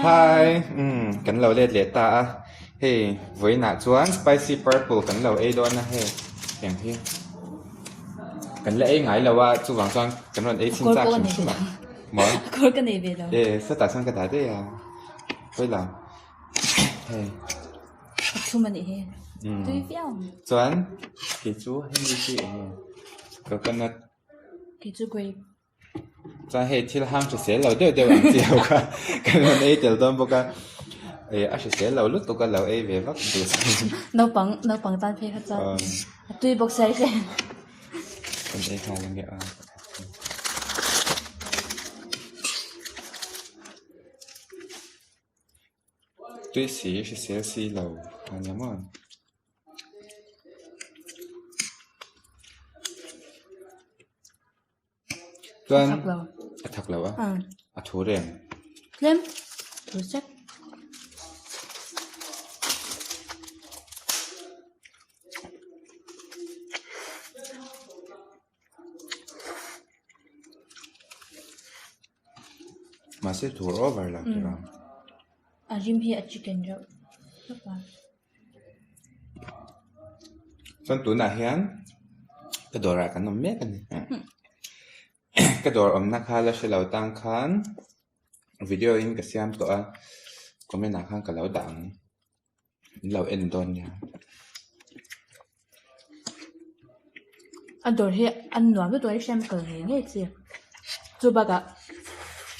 Hi umm kan lo let leh ta a hei vawiinah chuan spicy purple kan lo ei dawn a hei tiang hi kan la ei ngai lo a chuvang chuan kan rawn ei chhin chak hrim hrim a maw Kawr ka nei ve lo e sawtah chuan ka dah daih a pawi lo hei A chhum a nih hi tui viau ang chuan kei chu hemi hi eng nge coconut kei chu grape Chuan hei thil hang hrisel lo deuh deuh ang chi ho kha kan rawn ei tel dawn bawk a, ih a hrisel lo lutuk a lo ei ve vak duh chuan. Naupang naupang tan phei kha chuan a tui bawk sia i hre. Kan ei nghal ange a. Tui si hrisel si lo a nia maw. Chuan a thak lo a a thu reng. Tlem thu sek. Mahse thur over lo tur ang. A rim hi a chicken reuh hlawp a. Chuan tunah hian ka dawrah kan awm mek a ni. Ka dawr awmna kha la hre lo tang khan video in ka siam tawh a, comment ah khan ka lo dah ang. Min lo en dawn nia. A dawr hi a nuam lutuk a i hriat kal ngei ngei chi. Chu bakah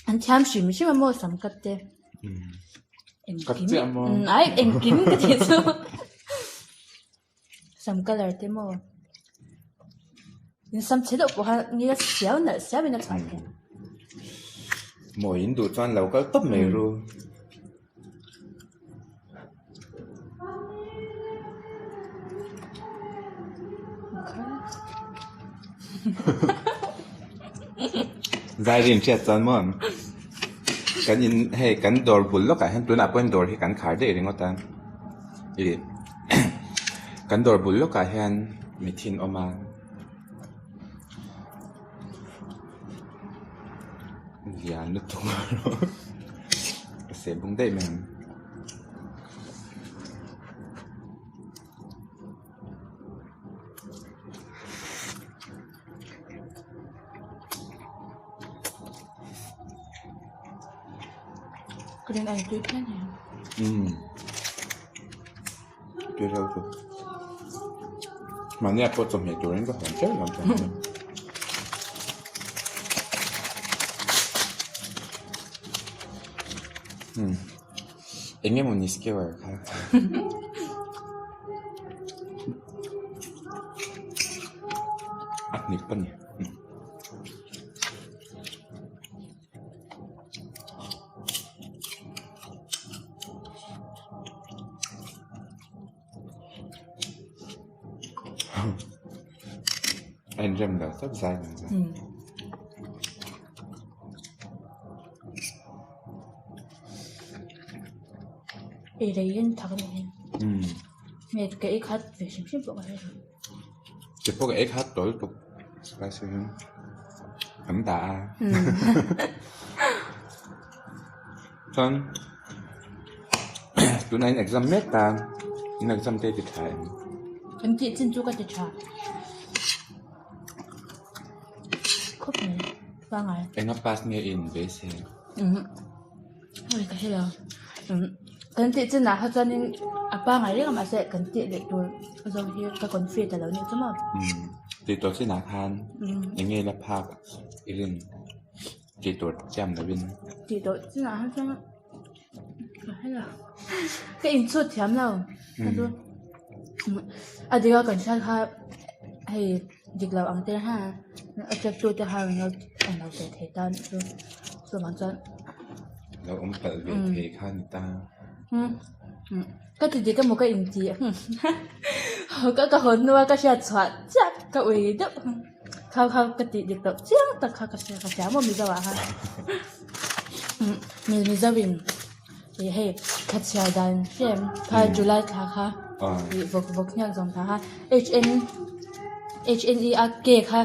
an thiam hrim hrim a maw sam cut te. Cut chiah maw? Ai engkim ka tih chu. Sam colour te maw. In sam chhe deuh pawh kha nge siau nalh siau in a chhuah thei. Mawi in duh chuan lo kal tawp mai ru. Zai rin hriat chuan maw kan in hei kan dawr bul lawkah hian tunah pawhin dawr hi kan khar daih ringawt a ih kan dawr bul lawkah hian mithin awm a. Lian lutuk ka seh bung daih mai ang. Ka rin ai tui phian hi. Umm tui reuh chu. Mahnia pawh chawhmeh turin ka hawn teuh lo chuan. Umm eng emaw ni skewer kha. A hnip a ni. A inrem lo tawp zai ang chu. Ei rei in thak a ni hi. Nge ka ei khat ve hrim hrim pawh ka hre lo. Ke pawh ka ei khat tawh lutuk spicy hi kan dah a. Chuan tunah in exam mek ta in exam te i ti tha em? Kan tih chin chu ka ti tha khawp mai pangai. Enga pass nge i inbeisei? Ui ka hre lo kan tih chin ah kha chuanin a pangai reng a mahse kan tih leh tur zawng hi ka confit a lo nih chu maw. Tih tawh chin ah khan eng nge la phak i rin tih tur chiam lo in. Tih tawh chin ah kha chuan ka hre lo ka inchhut thiam lo a dik a kan hriat kha hei dik lo ang te ha a check tu te kha an lo sawi thei ta anih chu chuvang chuan. Lo awm palh ve thei kha ni ta. Ka ti dik emaw ka inti ka ka hawn hnua ka hriat chhuah chiah ka ui deuh kha kha ka tih dik loh chiang tak kha ka hria ka hria maw Mizo ah khan Mizo in ih hei thla chhiar dan hrem kha July thla kha ih vawk vawk hniak zawm thla kha H N H N E a K kha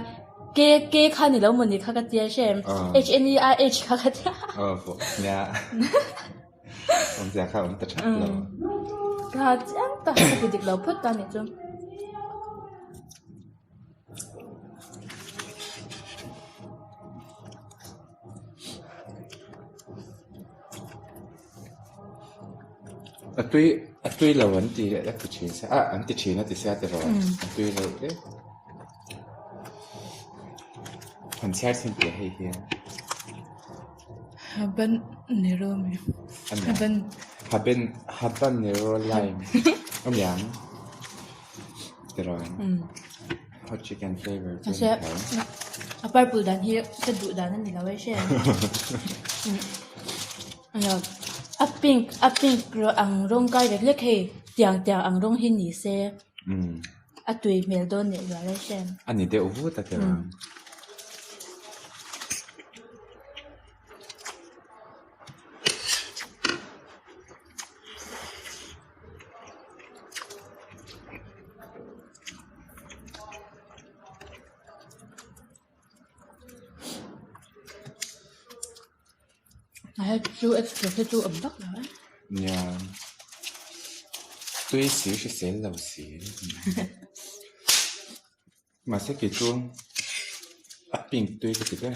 K K kha ni lo mawni kha ka tia hrem H N E a H kha ka tia. Aw vawk hniak. Awmzia kha a awm ta that lo. Ka chiang tak ka ti dik lo phawt ta nih chu. A tui a tui lo an ti a ti thin se a an ti thin a ti sia tiraw a tui lo hle. Han chhiar chhin teh hei hi. Habanero mi haban haben habanero lime a niang tiraw hot chicken flavor chu a ni tho. A purple dan hi ka duh dan a ni lo e hre a pink a pink ang rawng kai vek lek hei tiang tiang ang rawng hi ni se. A tui hmel dawn leh zual e hriat. A ni deuh vut a tiraw. A chu extra te chu awm vak lo a. Nia tui si hrisel lo si mahse kei chu a pink tui ka ti ber.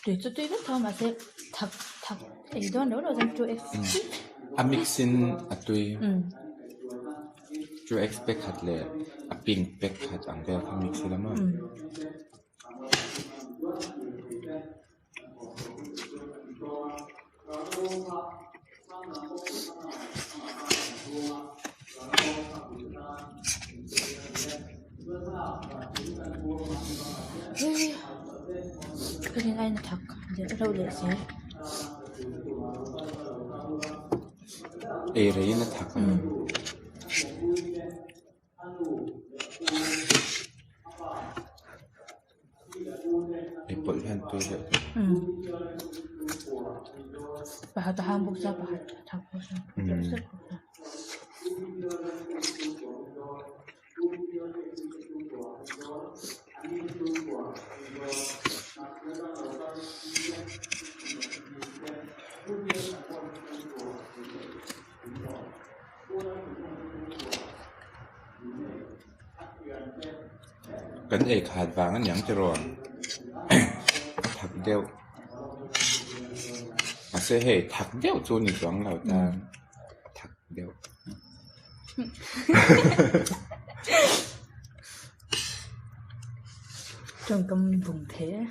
Tui chu tui vek tho mahse thak thak ei dawn lo lo chuan two x A mix in a tui two x pack khat leh a pink pack khat ang vel kha mix ila maw. Ka rin aiin a thak deuh reuh leh si. Ei reiin a thak a. Ei pawlh hian tui deuh tawh. Pakhat a hang bawk sia pakhat a thak bawk sia. Kan ei khat vang a niang tiraw a thak deuh mahse hei thak deuh chu ni chuang lo tan a thak deuh. Tawngkam bung thei e.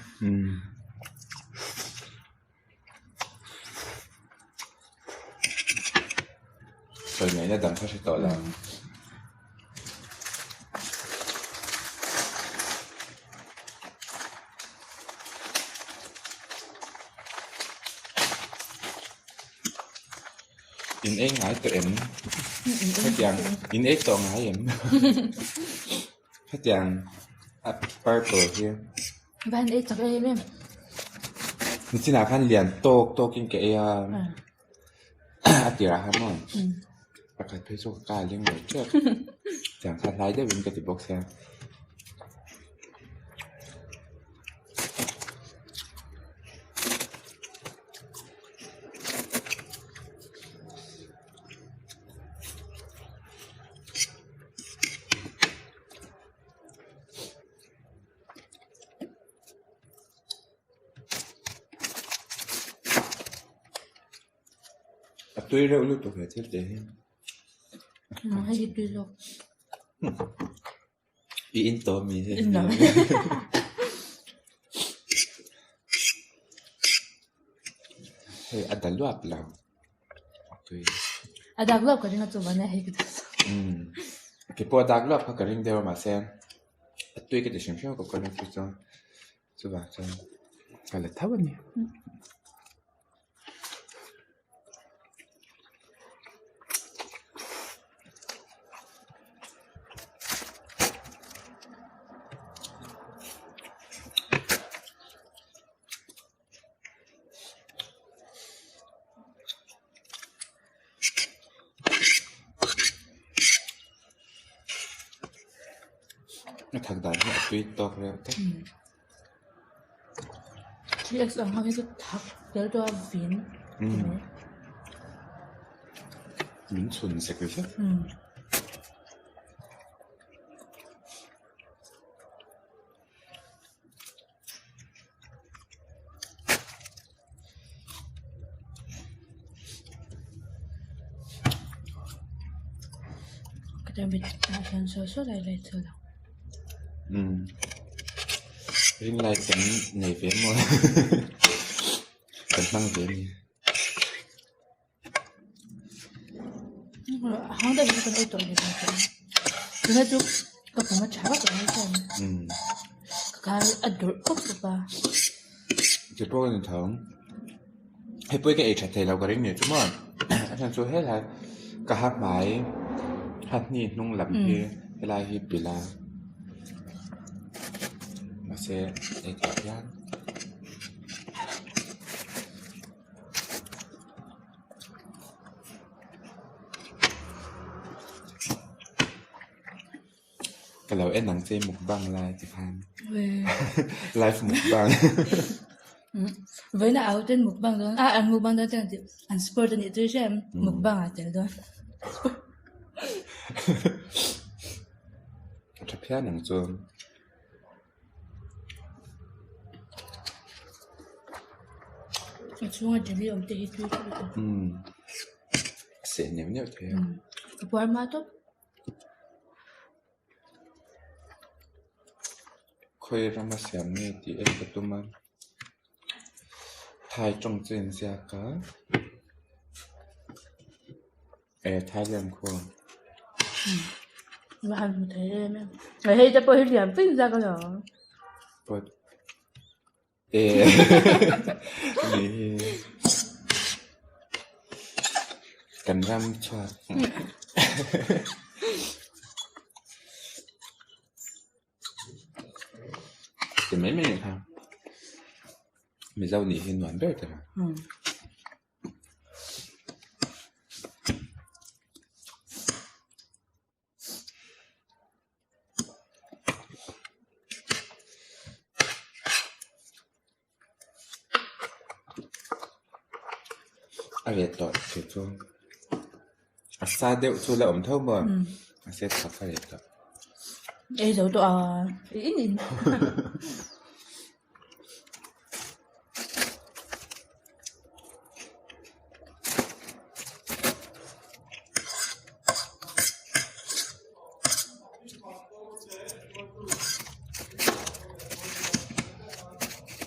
Sawi ngaihna dang kha hre tawh lo. In ei ngai tawh em? Hetiang in ei tawh ngai em? Hetiang a purple hi. Van ei chak em em. Nichinah khan lian tawk tawkin ka ei a, a tirah khan maw pakhat phei chu ka kal ding lo tep. Tiang khan hlai deuhin ka ti bawk sia. A tui reuh lutuk he thil tih hi. Hei hi tui zawk. I in tawh ami hei. In lo. Hei a da luap lo. A tui. A dak luap ka ring a chuan hei ka duh zawk. Kei pawh a dak luap kha ka ring deuh a mahse a tui ka ti hrim hrim a coconut hi chuan chuvang chuan ka la tho a ni. A thak dan hi a tui tawk reuh tawp. 3X ang ho hi chu thak tel tawh a vin ti mai. Min chhun sek zet. Ka tan mit ah hian saw saw lai lai chu a lang. Umm ring light kan nei ve maw kan hmang ve a ni. Hang deuh hi kan ei tawh ni tuna chu ka pum a tha vak lo mai chuan ka kha a durh khawp khawp a. Ti pawh ka ni tho hei pawh hi ka ei tha thei lo ka ring ni chu maw a chhan chu helai ka ha hmai ha hni hnung lam hi helai hi pilh a mahse ei theih hian. Ka lo en ang che mukbang lai ti khan live mukbang. Vawiin a au ten mukbang dawn a an mukbang dawn chuan an sport a nih chu hriat em mukbang ah tel dawn. A tha phian ang chu. A chhunga jelly awm te hi tui thlawt a. Umm seh neuh neuh thei a. Ka puar hma tawp. Khawi rama siam nge tih en ka tum a. Thai tawng chu inziak a. Eh Thailand khaw. Va han hmu thei em em. Hei te pawh hi lian pui zak alawm. Pawt. Eh ni hi. Kan ram chhuak. Ti mai mai kha. Mizo nih hi nuam ber ta. A let tawh che chu a sa deuh chu la awm tho maw a se thak a let tawh. Ei zo tawh a in in.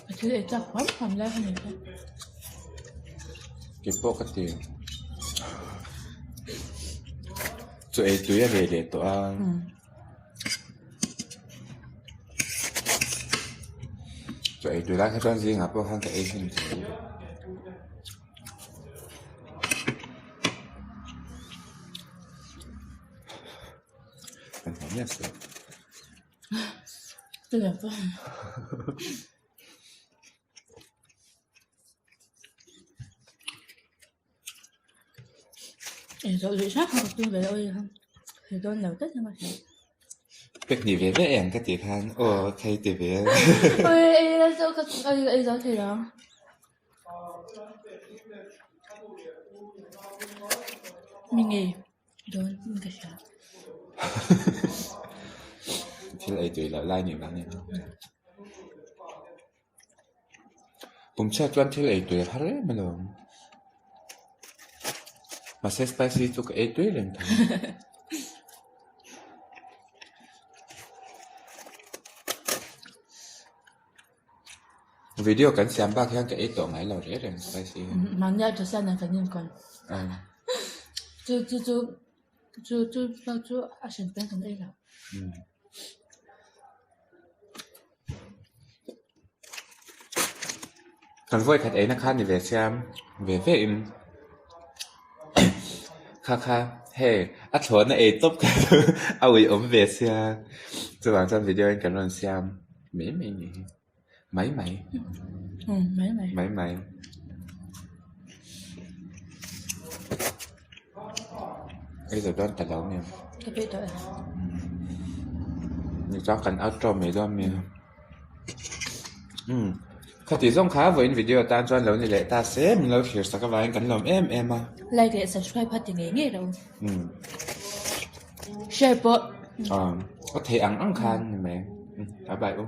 A thil ei chak huam huam lai kha ni kha. Kei pawh ka ti. Chaw ei tui a reh leh tawh a. Chaw ei tui lai kha chuan zingah pawh khan ka ei hnem thei lutuk. Kan hmu miah suh. Pek ni ve ve em ka tih khan aw thei ti ve. Thil ei tui loh lai nih vang ni. Kum chhiat chuan thil ei tui a har em alawm. Mahse spicy chu ka ei tui reng thei. Video kan siam bak hian ka ei tawh ngai lo reng reng spicy hi. Mahni a tha sian an kan inkawn. Chu chu chu chu chu chu a hran pian kan ei lo. Kan vawi khat eina kha ni ve siam ve ve in kha kha hei a thlawhna ei tawp kha a ui awm ve sia chuvang chuan video in kan rawn siam mai mai ni hi mai mai mai mai. Ei zo dawn ta lo nia. Ka pe tawh e. Ni chuan kan outro mai dawn mi. Umm. Khati zawng kha vawiin video tan chuan lo ni leh ta se, min lo thlir sak avangin kan lawm em em a. Like leh subscribe kha ti ngei ngei ro. Share pawh. Ka theih ang ang khan ni mai. Bye bye u.